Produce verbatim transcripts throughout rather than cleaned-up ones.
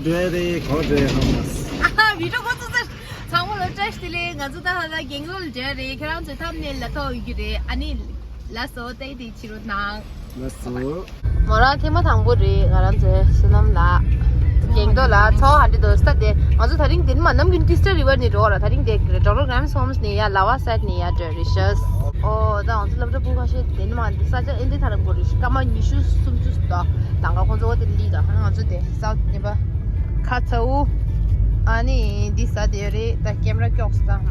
འགྲོ་རེད་གོ་རེད་ཧ་མ། ཨ་ཧ། བི་ཌི་ཡོ་འགོ་ཚུགས་ཚར། ཚང་མ་ལ་བཀྲ་ཤིས་བདེ་ལེགས། ང་ཚོ་ད་ཧ་ལ་རྒྱང་ལོགས་ལ་འགྲོ་རེད། ཁྱེད་རང་ཚོའི་ཐམ་ནེལ་ལ་ཐོགས་ཡོད་ཀྱི་རེད། ཨ་ནི་ལགས་སོ། ཏེ་ཏེ་བྱེད་རོགས་གནང་། ལགས་སོ། མོ་རང་ཐེངས་མ་དང་པོ་རེད། ང་རང་ཚོའི་བསོད་ནམས་ལ་རྒྱང་ཐོག་ལ་ཚོགས་ཧ་འདྲི་འདུག་ས། ཏེ་ང་ཚོ་ད་རིང་དེ་ནི་མ་ནམ་རྒྱུན་ཀི་སི་ཊར་རི་ཝར་ནས་འགྲོ་བ་ལ། ད་རིང་དེ་ཌོག་ཊར་གྷ་རན་སི་ཧོམ་སི་ནས་ཡ་ལ་ཝ་སའེ་ཌི་ནས་ཡ་འགྲོ་རེད་ཤག། ཨོ་ད་ང་ཚོ་སློབ་གྲྭ་སྤུ་ཁ་ཤས་དེ་ནི་མ་འདི་ས་ཆ་ཨེ་འདི་ཐ་རང་གོ་རེད། སྐར་མ་ཉི་ཤུ་སུམ་ཅུ་ད་དང་ག་ཁོང་ཚོ་འོ་དེ་ལི་ད་ང་ཚོ་དེ་སའུ་ཐི་ནི་པ་ཁ་ཚ་འུ། ཨ་ནི་འདི་ས་དེ་རེད། ད་ཀེམ་ར་ཀྱོག་སི་ད་ཧམ།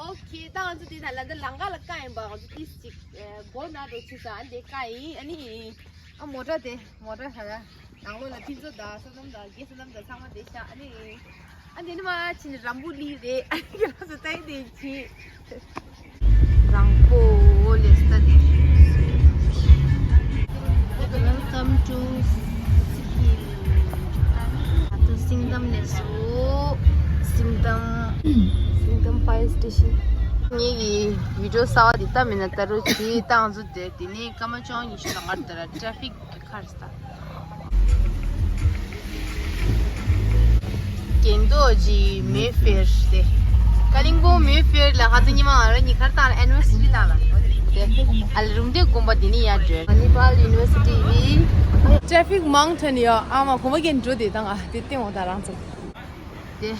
ཨོ་ཁེ། ད་ང་ཚོ་དེ་ད་ལ་འདི་ལང་ཀ་ལ་ཀ་ཡིན་པ། ང་ཚོ་ཏིས་ཅིག་སྒོ་ན་འགྲོ་ཆུ་ས་ཨ་འདི་ཀ་ཡིན། ཨ་ནི་ཨ་མོ་ཊ་དེ་མོ་ཊ་ཧ་ལ་ནང་ལོགས་ལ་ཕུན་ཚོགས་དང་བསོད་ནམས་དང་རྒན་བསོད་ནམས་དང་ཚང་མ་དེ་ཤ། ཨ་ནི་ཨ་འདི་ནི་མ་ཕྱིན་ནི་རམ་བུ་ལི་རེད། ཨ་ནི་ཁྱེད་རང་ཚོ་ལྟ་ཡི་དེ་ཕྱིན། རང་པོ་ལེ་སྟ་དེ། Welcome to Sikkim. ང་ཚོ་སིང་དམ་ལས་སུ། སིང་དམ། སིང་དམ་ཕ་ཡར་སི་ཊེ་ཤན། ངེད་ཀྱི་བི་ཌི་ཡོ་གསར་བ་འདི་ལྟ་མིན་ན་ལྟ་རོགས་གྱིས། ཏང་ཚོ་དེ་དེ་ནས་སྐར་མ་བཅོ་ལྔ་ཉི་ཤུ་ལ་ངར་དེ་ལ་ཊ་ཕིག་གི་ཁར་སྟ། རྒྱང་ཐོག་གི་མེ་ཕེར་དེ། ཀ་ལིང་པོང་མེ་ཕེར་ལ་ཁ་ཚ་ཉི་མ་ང་རང་གཉིས་ཁར་བཏང་ལ་ཨེ་ནི་ཝར་སི་ཊི་རི་བཏང་ལ། དེ་ཨ་ལ་རུམ་བཏེག་དགོན་པ་དེ་ནི་ཡར་འགྲོ། མ་ནི་པཱལ་ཡུ་ནི་ཝར་སི་ཊི་ཡི། ཊ་ཕིག་མང་ཐོན་ཡོད། ཨ་མ་གོམ་པ་རྒྱན་འགྲོ་དེ་དང་ཨ་དེ་བསྟན་འོང་ད་རང་ཚོ། དེ།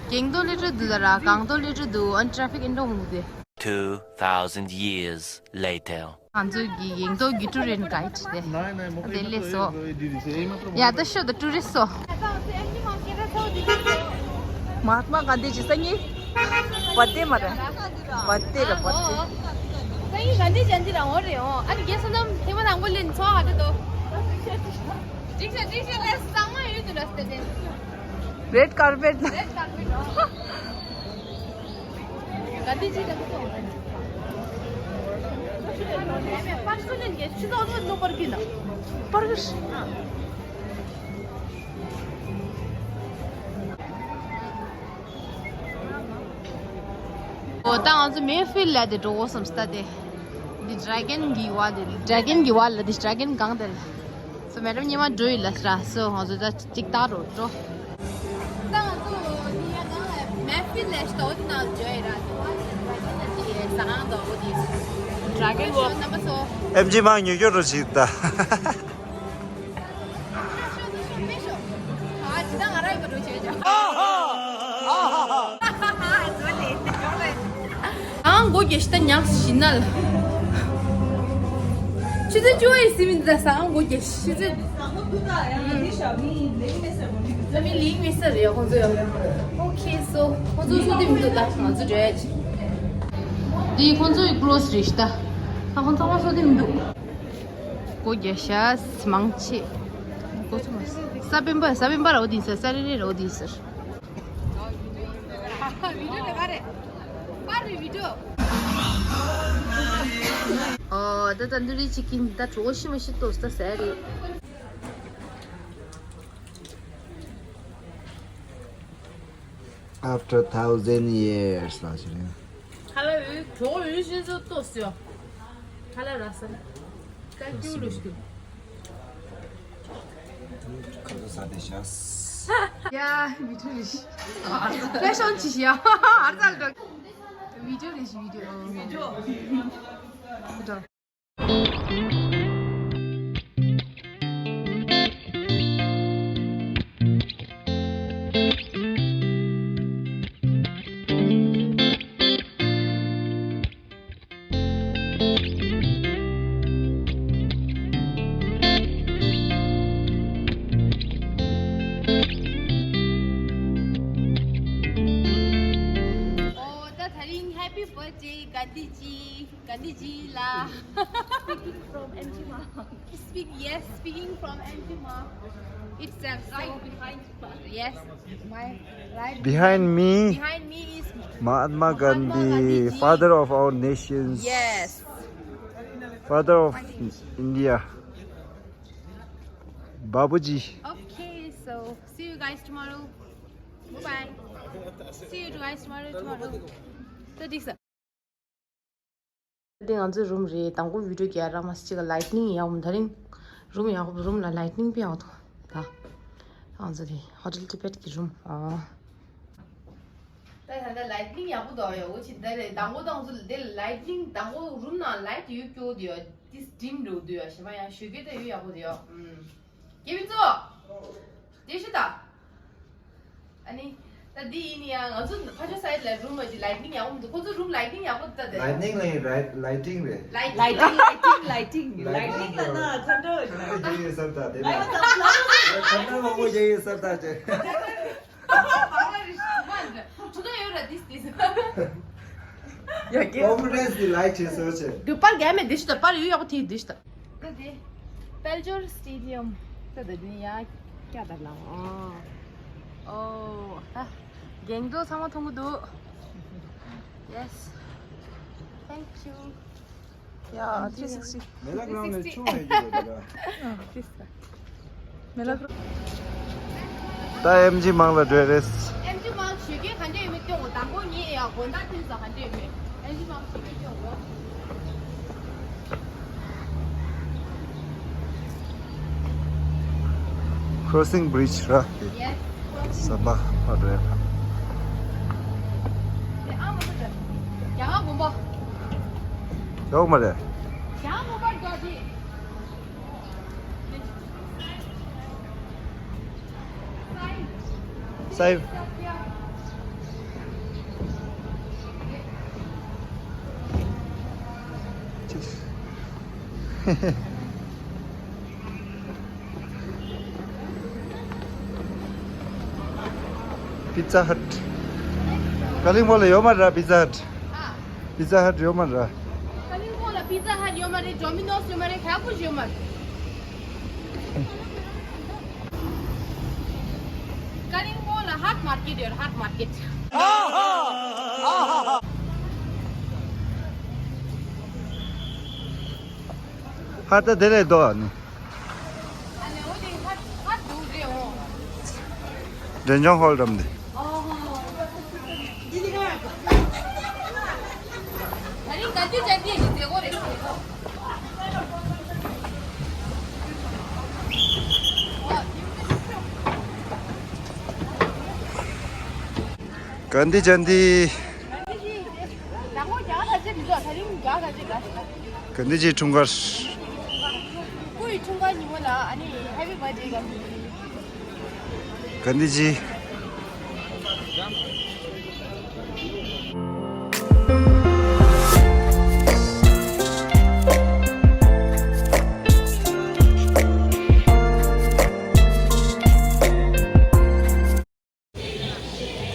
རྒྱང་ཐོག་ལས་འགྲོ་འདུག་ད་ར་སྒང་ཐོག་ལས་འགྲོ་འདུག་ཨ་ཊ་ཕིག་ཨིན་འགྲོ་འོང་དེ། Two thousand years later. ང་ཚོ་གི་རྒྱང་ཐོག་གི་ཊུར་ཨེན་ཌ་གྷའིཌ་དེ། དེ་ལས་སོ། ཡ་ད་ཤོ་ད་ཊུ་རི་སི་ཊི་སོ། མ་ཧཱ་ཏ་མ་གཱན་དྷི་ཇི་སང་ཉིན་བར་ཐི་ཌེ་མ་རེད། བར་ཐི་ཌེ་ར་བར་ཐི་ཌེ། སང་ཉིན་གཱན་དྷི་ཇ་ཡན་ཏི་རང་འོ་རེད་འོ། ཨ་ནི་རྒན་བསོད་ནམས་ཐེངས་མ་དང་པོ་ལེན་ཚོགས་ཧ་ད་དོ། འགྲིག་ཤག་འགྲིག་ཤག་ལས་གཙང་མ་ཡོད་དུ་ར་སྟེ་དེ། རེཌ་ཀར་པེཊ་ལ། རེཌ་ཀར་པེཊ་ལ། ག་དེ་ཅི་ལ་ཁོ། པར་སུ་ལེན་གྱི་ཆུ་ཚོད་ནོ་པར་གི་ན། པར་གི། ཨོ་ད་ང་ཚོ་མེ་ཕིལ་ལ་དེ་འགྲོ་འོ་བསམ་སྟ་དེ། འདི་ཌྲེ་གན་གི་བ་དེ། ཌྲེ་གན་གི་བ་ལ་དེ་ཌྲེ་གན་གང་དེ་ལ། སོ་མེ་ཌམ་ཉི་མ་འགྲོ་ཡི་ལ་སྲ་སོ་ང་ཚོ་ད་ཅིག་ལྟ་རོགས་འགྲོ། ད་ང་ཚོ་འདི་ཡ་ནང་ལ་མེ་ཕིལ་ལ་ཞིག་འོ་དེ་ནང་འགྲོ་ཡི་ར་དེ་བ་ལ་ཌྲེ་གན་ལ་དེ་ཟ་ཁང་དང་འོ་དེ། ཌྲེ་གན་ཝོག་རྣམ་པ་ཚོ། ཨེམ་ཆི་མ་ཉོ་སྐྱོ་འགྲོ་ཞིག་ད། ཨང་སྒོ་རྒྱག་ཤི་ད་ཉག་ཤི་ན་ལ། ཆུ་ཚོད་བཅུ་པ་ཡི་སི་མིན་ད་ས་ཨང་སྒོ་རྒྱག་ཤི་ཚོད། ལ་མི་ལིང་མི་ས་རེད་ཁོང་ཚོ་ཡང་། ཨོ་ཁེ་སོ་ཁོང་ཚོ་སུ་དེ་མི་འདུག་ད་ང་ཚོ་འགྲོ་ཡ་ཅི། འདི་ཁོང་ཚོ་ཡི་གྲོ་སི་རི་ཤི་ད། ད་ཁོང་ཚོ་ཚང་མ་སུ་དེ་མི་འདུག་སྒོ་རྒྱག་ཤ་མང་ཆེ། སྒོ་ཚང་མ། ས་པན་པ་ས་པན་པ་ར་འོ་དེ་ས་ས་རེ་རེ་ར་འོ་དེ་ས། ཨོ་ད་ད་འདི་རི་ཅི་ཀིན་ད་གྲོགས་ཤི་མ་ཤི་ཏོ་ས་ས་རེ། After thousand years ལ་ཞིག་རེད། ཁ་ལ་འོད་གྲོགས་འོད་ཤིན་ཚོ་ལྟོས་སོ། ཁ་ལ་ར་ས་ན། ཀ་ཀྱུ་ལུ་ཤི། ཁ་ལ་ས་དེ་ཤ། ཡ་མི་ཐུ་རི་ཤི། ཕེ་ཤོན་ཅི་ཤི་ཡ། ཨར་ཙལ་ཏོ། བི་ཌི་ཡོ་རི་ཤི་བི་ཌི་ཡོ། བི་ཌི་ཡོ། Oh, the Tharing, happy birthday, Gandhiji. Gandhiji la. Speaking from M G Marg. Speak, yes, speaking from M G Marg. It's uh, so right behind. Yes, my right behind me. Behind me is Mahatma Gandhi, Gandhiji. Father of our nations. Yes. Father of India. Babuji. Okay, so see you guys tomorrow. Bye bye. See you guys tomorrow, tomorrow. So, this འདི་ང་ཚོའི་རུམ་རེད། དང་པོ་བི་ཌི་ཡོ་རྒྱག་རག་མ་སི་གཅིག་ག་ལའི་ཊི་ནིང་ཡག་པོ། ད་རིང་རུམ་ཡག་པོ། རུམ་ལ་ལའི་ཊི་ནིང་དཔེ་ཡག་པོ་འདུག་ང་ཚོ་དེ་Hotel Tibet གི་རུམ། ཨོ། ད་ད་ལྟ་lighting ཡག་པོ་འདུག་ཡག་པོ་ཅིག་ད་རེད། དང་པོ་དང་ཚོ་དེ་lighting དང་པོ་རུམ་ནང་light ཡོད་སྐྱོ་འདུག་ཡ། ཏིས་dim འགྲོ་འདུག་ཡ། ཞེ་མ་ཡང་ཞོགས་ཀས་ད་ཡོད་ཡག་པོ་འདུག་ཡ། ཨུམ། རྒྱལ་བིན་ཚོ། དེ་ཤི་ད། ཨ་ནི། ད་འདི་ཡིན་ཡ། ང་ཚོ་ཕ་ཆོ་side ལ་རུམ་མ་ཅིག་lighting ཡག་པོ་མི་འདུག་ཁོ་ཚོ་རུམ་lighting ཡག་པོ་འདུག་ད་དེ། Lighting ལ་ཡིན་right lighting རེད། Lighting lighting lighting lighting ལ་ན་ཁ་འདྲ་ཁ་འདྲ་ཡོད་ས་ད་དེ་ལ། ཁ་འདྲ་མང་པོ་རྒྱག་ཡོད་ས་ད་ཅེ། ཡ་གི། Confidence དེ་light བྱེད་སོ་ཆེ། དུ་པར་རྒྱ་མེད་འདི་ཤི་ད་པར་ཡོད་ཡག་པོ་དེ་འདི་ཤི་ད། ད་དེ། དཔལ་འབྱོར་stadium ད་ད་དེ་ནི་ཡ་ཀྱ་ད་ལ། ཨོ། ཨོ། ད། རྒྱན་གྲོགས་ཚང་མ་མཐོང་གི་འདུག Yes. Thank you. Yeah, three sixty. མེ་ལ་གྲོང་ནས་ཆུང་ཡོད་ཀྱི་རེད་ད། མེ་ལ་གྲོང་། ད་ཨེམ་ཆི་མང་ལ་འགྲོ་རེད། ཨེམ་ཆི་མང་ཞུ་གི་ག་འདྲ་ཡོད་མེད་སྐྱོ་གོ། དང་པོ་ངས་ཡ་དགོན་བདག་ཐིམ་ས་ག་འདྲ་ཡོད་མེད། ཨེམ་ཆི་མང་ཞུ་གི་སྐྱོ་གོ། Crossing bridge ར། Yes. ས་པ་ཕ་རེད། ཡོག་མ་རེད། སའི། Pizza Hut. ཀ་ལིང་པོ་ལ་ཡོད་མ་ར་Pizza Hut? Pizza Hut ཡོད་མ་ར། ཀ་ལིང་པོ་ལ་Pizza Hut ཡོད་མ་རེད། Domino's ཡོད་མ་རེད། ག་ཡག་པོ་ཡོད་མ་རེད། ཀ་ལིང་པོ་ལ་hot market ཡོད། Hot market. ཧ་ད་དེ་ལས་དོ་ཨ་ནི། འདྲེན་ཆོང་ཧོལ་འགྲམ་འདི། གན་དྷི་ཇན་ཏི། གན་དྷི་ཇིའི་འཁྲུངས་སྐར། སྐུའི་འཁྲུངས་སྐར་ཉིན་མོ་ལ་ཨ་ནི་happy birthday གན་དྷི་ཇི།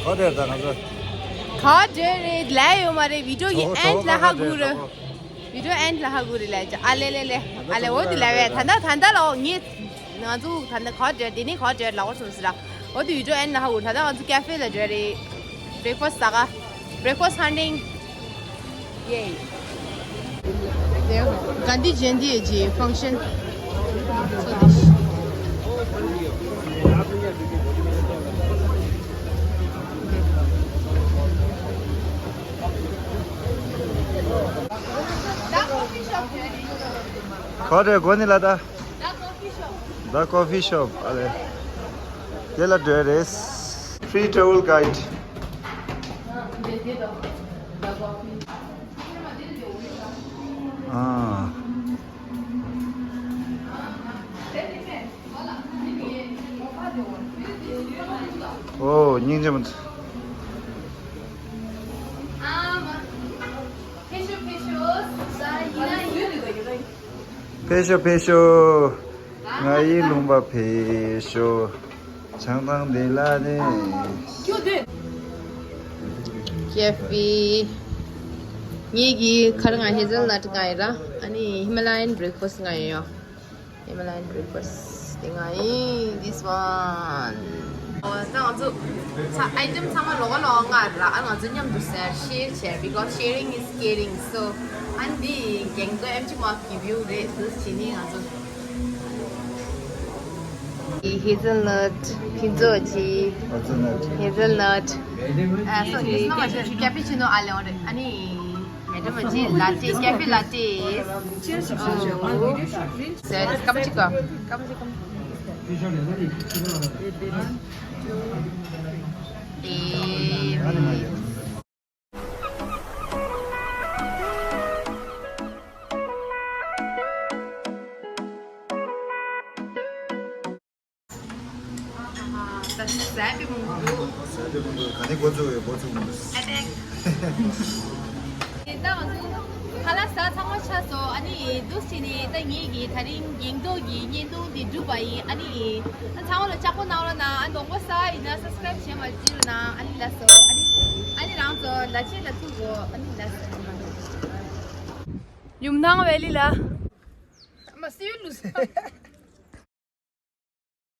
ག་དེར་ད་ང་ཚོ། ག་དེར་རེད་ལས་ཡོད་མ་རེད། video གི་end ལ་ཧ་གོ་རེད། video end ལ་ཧ་གོ་རེད་ལས་ཅ། ཨ་ལེ་ལེ་ལེ། ཨ་ལེ་འོ་དེ་ལས་བས་ད་ད་ད་ད་ལ་འོ་ངས་ང་ཚོ་ད་ད་ག་དེར་དེ་ནས་ག་དེར་ལ་འོ་སོང་ཟེར་ར། འོ་དེ་video end ལ་ཧ་གོ། ད་ད་ང་ཚོ་cafe ལ་འགྲོ་རེད། breakfast ཟ་ག breakfast hunting. Yay. གན་དྷི་ཇན་ཏི་ཡི་function. ག་རེ་གོ་ནི་ལ་ད། The coffee shop. ཨ་ལེ། དེ་ལ་འགྲོ་རེད། Free travel guide. ཨ། ཨོ། སྙིང་རྗེ་མོ། ཕེབས་ཤོག་ཕེབས་ཤོག་ང་ཡི་ལུང་པ་ཕེབས་ཤོག་བྱང་ཐང་འདི་ལ་ནི། ཀེ་ཧྥེ། ངེད་ཀྱི་ཁར་ང་hazelnut ང་ཡི་ར། ཨ་ནི་Himalayan breakfast ང་ཡི་ཡོ། Himalayan breakfast དེ་ང་ཡི། This one. ད་ང་ཚོ་ཚ- item ཚང་མ་ལོག་ལོག་ང་ར། ཨ་ང་ཚོ་མཉམ་དུ་ཟེར་share བྱས། Because sharing is caring. So ཨ་འདི་རྒན་གོ་ཨེམ་ཆི་མ་གི་view རེད། འདི་བྱེད་ནི་ང་ཚོ། Hazelnut ཕུན་ཚོགས་ཀྱི། Hazelnut. Hazelnut. Uh, so it's not much cappuccino. ཨ་ལེ་འོ་རེད། ཨ་ནི་ཡ་འདྲ་མ་ཅི་latte, cafe latte. Cheers. ཟེར་ཀམ་ཅི་ཀ་ཀམ་ཅི་ཀམ། ཟས་པའི་མང་པོ་འདུག་ཟས་པའི་མང་པོ་ག་ནས་འགོ་བཙུགས་ཡོད་འགོ་བཙུགས་མི་འདུག་ཨ་ཏེ། ད་ང་ཚོ་ཁ་ལག་ཟ་ཚང་མ་ཆགས་སོང་། ཨ་ནི་འདུག་བྱས་ནས་ད་ངེད་ཀྱི་ད་རིང་ཉིན་ཐོ་གི་བརྙན་ཐུང་འདི་གྲུབ་པ་ཡིན། ཨ་ནི་ཨ་ཚང་མ་ལ་ལྕགས་པོ་གནང་རོགས་གནང་། ཨ་གདོང་པ་སག་ཡིན་ན་སབ་སི་ཀ་རེབ་བྱས་མ་བྱེད་རོགས་གནང་། ཨ་ནི་ལགས་སོ། ཨ་ནི་ཨ་ནི་རང་ཚོ་ལ་ཆེ་ལ་ཐུག་གོ་ཨ་ནི་ལགས་སོ། ཡུམ་ཐང་ཝེ་ལི་ལ། མ་སིའུ་ལུ་ས།